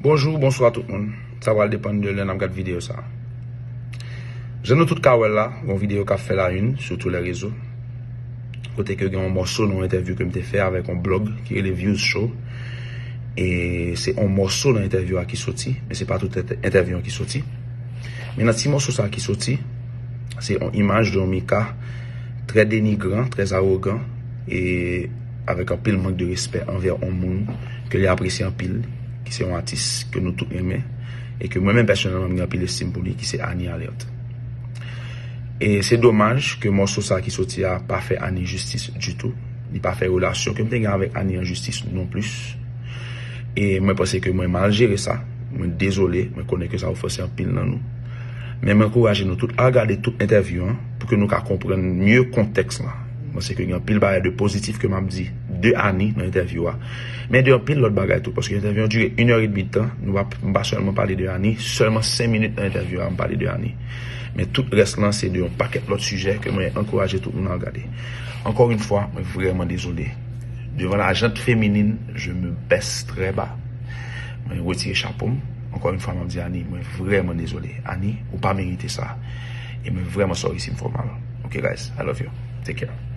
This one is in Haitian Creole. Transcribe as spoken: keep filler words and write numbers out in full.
Bonjou, bonswa tout moun. Sa pral depann de lè n ap gad videyo sa. Jan nou tout ka wè l la, gon videyo k ap fè la une sou tout lè rezo. Kote ke gen yon mòso nan yon entèvyou ke m te fè avèk yon blòg ki rele Views Show. E se yon mòso nan entèvyou a ki soti, men se pa tout entè- entèvyou an ki soti. Men nan ti mòso sa ki soti, se yon imaj de yon Mika trè denigran, trè awogan, e avèk anpil mank de respè anvè yon moun ke li apresye anpil, ki se yon atis ke nou tout renmen, e ke mwen menm pèsonèlman m gen anpil estim pou li, ki se Annie Alerte. E se domaj ke mòso sa ki soti a pa fè Annie jistis ditou. Li pa fè relasyon ke m te gen avèk Annie an jistis non plis. E mwen panse ke mwen mal jere sa. Mwen dezole, mwen konnen ke sa ofanse anpil nan nou. Men mwen ankouraje nou tout al gade tout entèvyou an pou ke nou ka konprann mye kontèks la. Mwen panse ke gen anpil bagay de pozitif ke m ap di de Annie nan entèvyou a. Men de anpil lòt bagay tou, paske entèvyou an dire inè edmi de tan, nou pa, m pa sèlman pale de Annie, sèlman senk minit nan entèvyou a, m pale de Annie. Men tout rès lan se de yon pakèt lòt sijè ke mwen ankouraje tout moun al gade. Ankò yon fwa, mwen vrèman dezole. Devan la jante feminin, je me baisse très bas. Mwen retire chapo m. Ankò yon fwa, m ap di Annie, mwen vrèman dezole. Annie, ou pa merite sa. E mwen vrèman sorry si m fè w mal. Ok, guys, I love you. Take care.